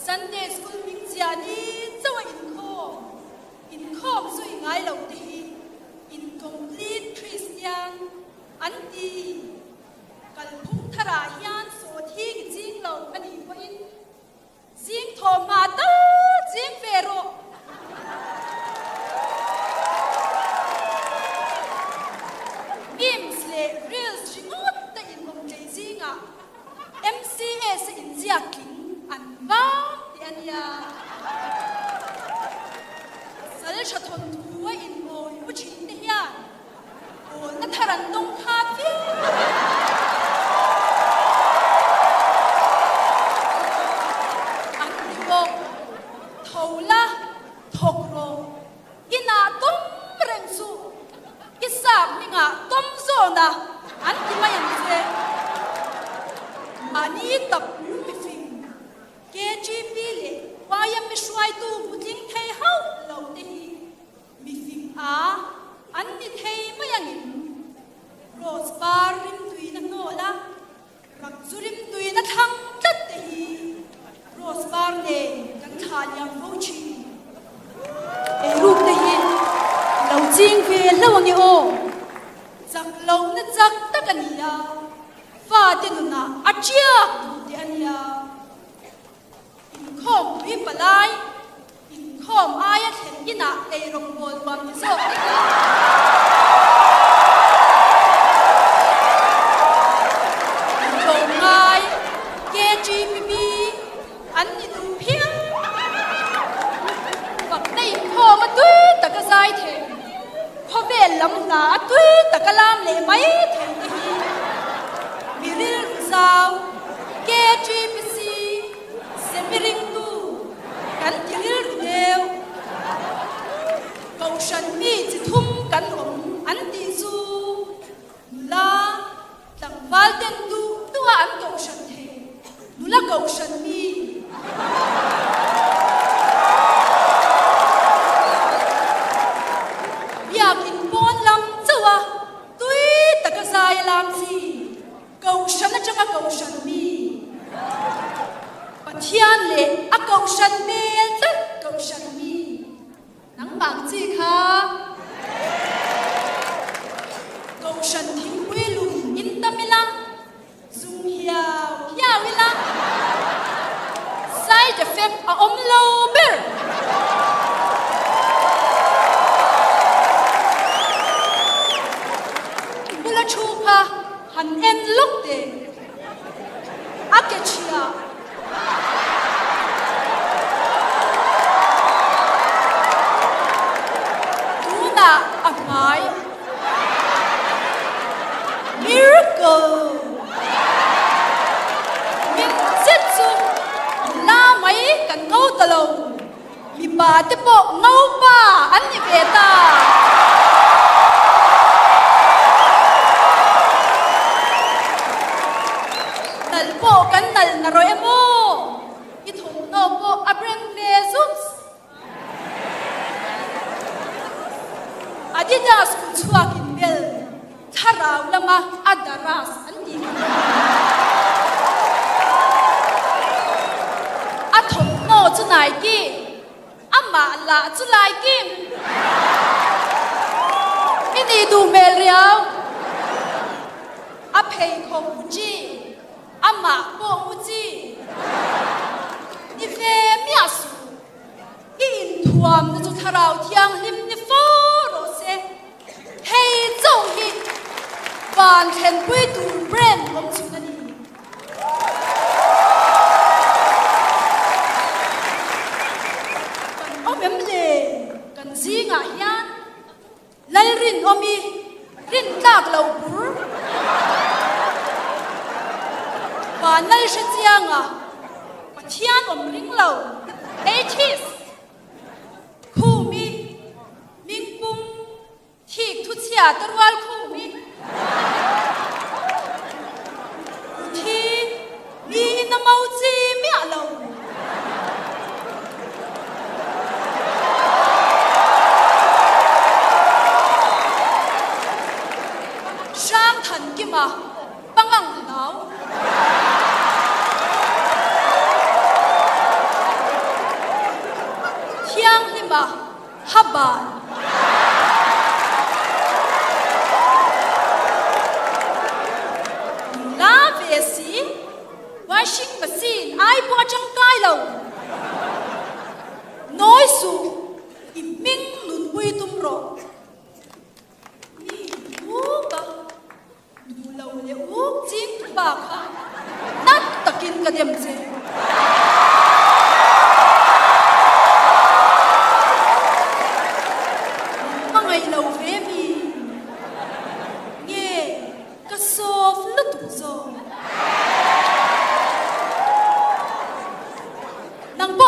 Sunday School hming chiah ni chauh a inkhawm, inkhawm zui ngai lo te hi incomplete Christian an ti. Kalphung tharah hian sawt hi i ching lo a nih pawhin Zing thaw hma tal ching ve rawh. Memes leh reels ringawt te in awm tlei zingah MCS a inziak tling an vang tih a nia. Sal tha thawnthu a inmawi u thin te hian Pawlna thar an dawng kha viau. An ti bawk. Tho la, thawk rawh. Inah tawm reng suh. I sap hmingah tawm zawn a, an ti mai ang che. Mahni tap mifing KGP leh YMA hruaitu hmutling thei hauh lo te hi Mifing a an ni thei mai angin Rose par rimtuina hnawla rak chu rimtuina thlang tlat te hi Rose par nen kan thlah liam fo thin. Eiruk te hi lo ching ve hlauh ange aw. Chak lohna chak tak a ni a, fate nunah a tiak duh teh a nia. Inkhawm pui palai. Inkhawm aia thlen inah eirawngbawl nuam ti zawk te hi tlawmngai KGPB an ni duh phian. Fakna inkhawm a tui taka zai thei, khawvel lam hna a tui taka lam leh mai thei te hi mi rilru zau KGPC semiringtu Kan ti rilru deuh. Kohhran mi chi thum kan awm an tih chu nula tlangval ten duh duh a an kohhran thei, nula kohhran mi. Biakin pawn lam chauh a tui taka zai a lam chi. Kohhran atanga kohhran mi Pathian leh a kohhran hmel tlat kohhran mi nangmah ang chi kha kohhran thingpui lum in tam ila zung hiau hiau ila side effect a awm lo ber. Bula thu kha Han en lawk teh, a ke chhia. Tunah a hmai. Miracle! Min zet chu la mai kan ngo ta lo. Mipa te pawh ngopa an ni ve ta. Nal pawh kan nal na rawh em aw? I thawmhnaw pawh a brand ve zups. Adidas kut chhuak in bel thlarau lama a daras an tih kha. A thawmhnaw chu Nike, amah lah chu Laikim. I nih duh hmel riau. A pheikhawk Gucci, amah pawh Gucci. Ni ve miah suh. I inthuamna chu Thlarau Thianghlim ni fo rawh se. Hei chauh hi van thlenpui tur brand awm chhun a ni. Kan awm em le? Kan zingah hian Lalrinawmi rin tlak lo bur. Van Lal hre chianga Pathian awm ring lo atheist. Khumi mingpum thik thuchhia te rual khumi thi mi in a mo chi miah lo. Hrang Thankima pangang hlau.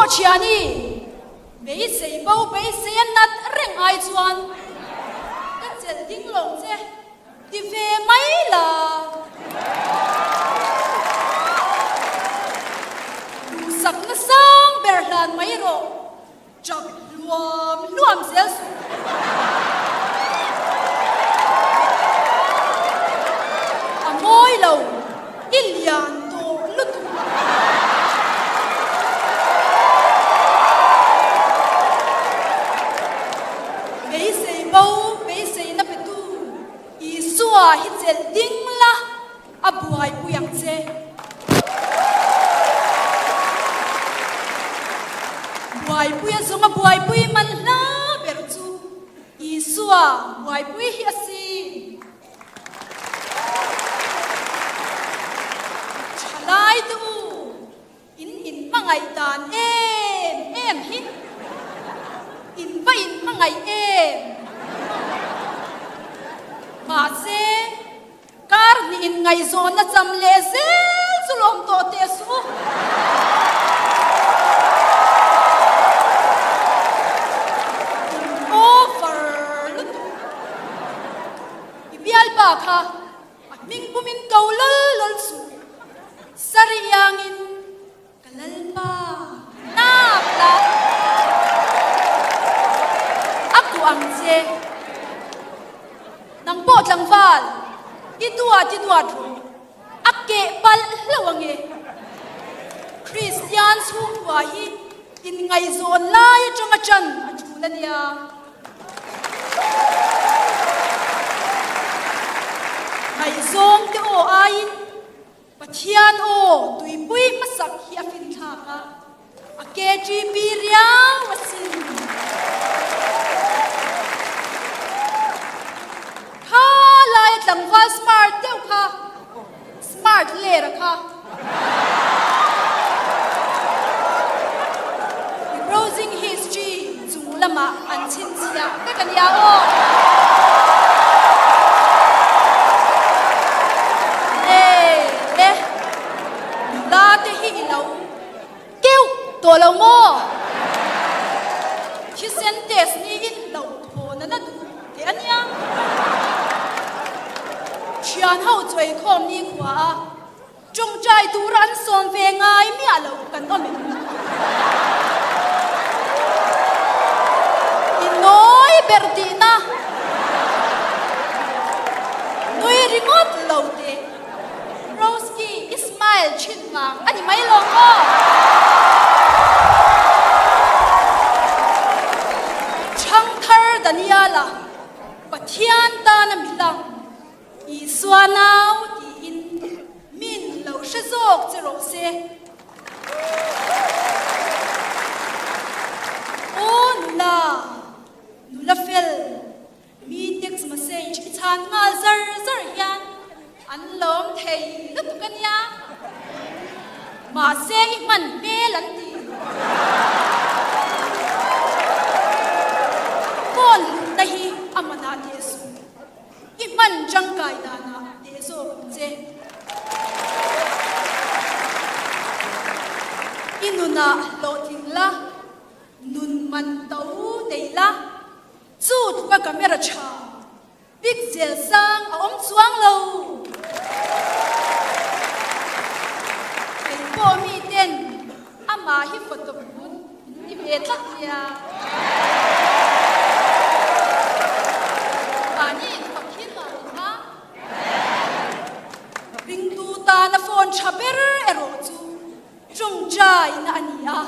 pawh thiani, beisei bo beisei a nat reng ai chuan ka chelh ding lo che ti ve mai la. Duhsakna sang ber hlan mai rawh. Chak hluam hluam zel suh. A mawi lo, i lian tawh lutuk. Beisei bo, beiseina petu Isua hi chelh ding la. A buaipui ang che. Buaipui a zawnga buaipui man hla ber chu Isua buaipui hi a si. Thalai te u, in inhmangaih dan em em hi. In va inhmangaih em. Mahse. Kar hnih in ngaihzawnna cham leh zel chu lawm tawh teh suh u. In over lutuk. I bialpa kha a hming pumin ko lal lal suh. Sari iangin Ka lalpa nak la a kuh ang che. Nang pawh tlangval i duat i duat rawh a keh palh hlauh ang e. Kristian chhungkua hi inngaihzawn lai atanga ṭan a ṭul a nia. Ngaihzawng te aw aiin Pathian aw tuipui hmasak hi a finthlak a, a KTP riau a sin. Kha laia tlangval smart deuh kha, smart ler a kha. I browsing history chung lamah an chhinchhiah vek a nia aw. Le le, nula te hi i lo keuh tawh lo maw? Thisen test niin lo thawn a la duh teh a nia. Thian ho chuaikhawm nikhua a. Tawngtai tura an sawm ve ngai miah lo kan awm em? I nawi ber tihna nui ringawt lo teh. Roski i smile thin vang a ni mai lo maw? Thangthar Daniela Pathian tana milang Isua nau tiin min lo hre zawk che rawh se. Aw nula, nula fel, mi text message i chhan nghal zar zar hian an lawm thei lutuk a nia. Mahse i hman hmel an ti. Phone hlutna hi a manah teh suh. I hman tangkai danah teh zawk ang che. I nunah hlawhtling la, nun man to nei la, chu tluka camera tha pixel sang a awm chuang lo. Kei pawh mi ten amah hi photo booth min ti ve tlat nia. Mahni infak hi nuam ang a. Ringtu tana phone tha ber erawh chu tawngtaina a ni a,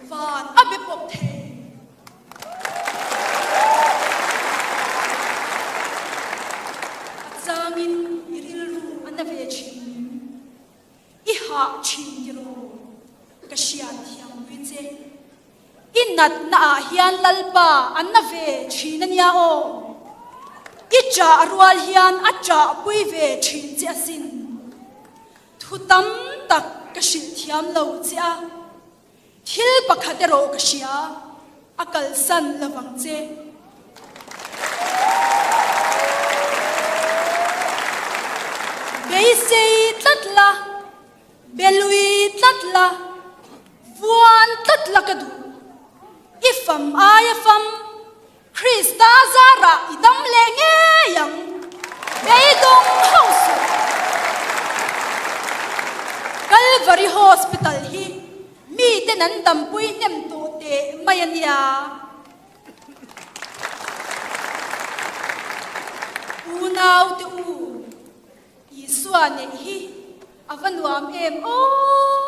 van a be pawp thei. A changin i rilru a na ve thin. I hah thin tiraw? Ka hriat thiam pui che. I natna ah hian Lalpa a na ve thin a nia aw. I ṭah rual hian a ṭah pui ve thin che asin. Thu tam tak ka hrilh thiam lo che a. Thil pakhat erawh ka hria, a kalsan lovang che. Beisei tlat la, belui tlat la. Vuan tlat la ka duh. I fam aia fam, Krista zarah i dam leh ngei ang. Beidawng hauh suh. Calvary Hospital hi miten an dampui hnem tawh teh mai a nia. Unaute u, Isua neih hi a va nuam em aw!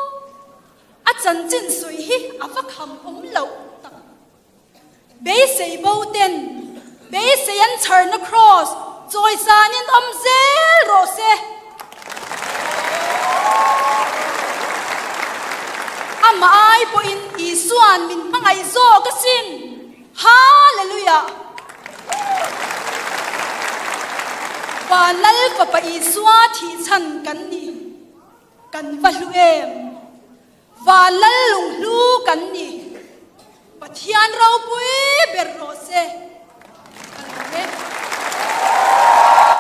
A chanchin sawi hi a va kham awm loh tak. Beisei bo ten beisei an chharna kraws chawisanin awm zel rawh se. Amah ai pawhin Isua'n min hmangaih zawk asin. Hallelujah! Van Lal Fapa Isua thihchhan kan ni. Kan va hlu em? Van Lal lunghlu kan ni. Pathian ropui ber rawh se. Ka lawm e.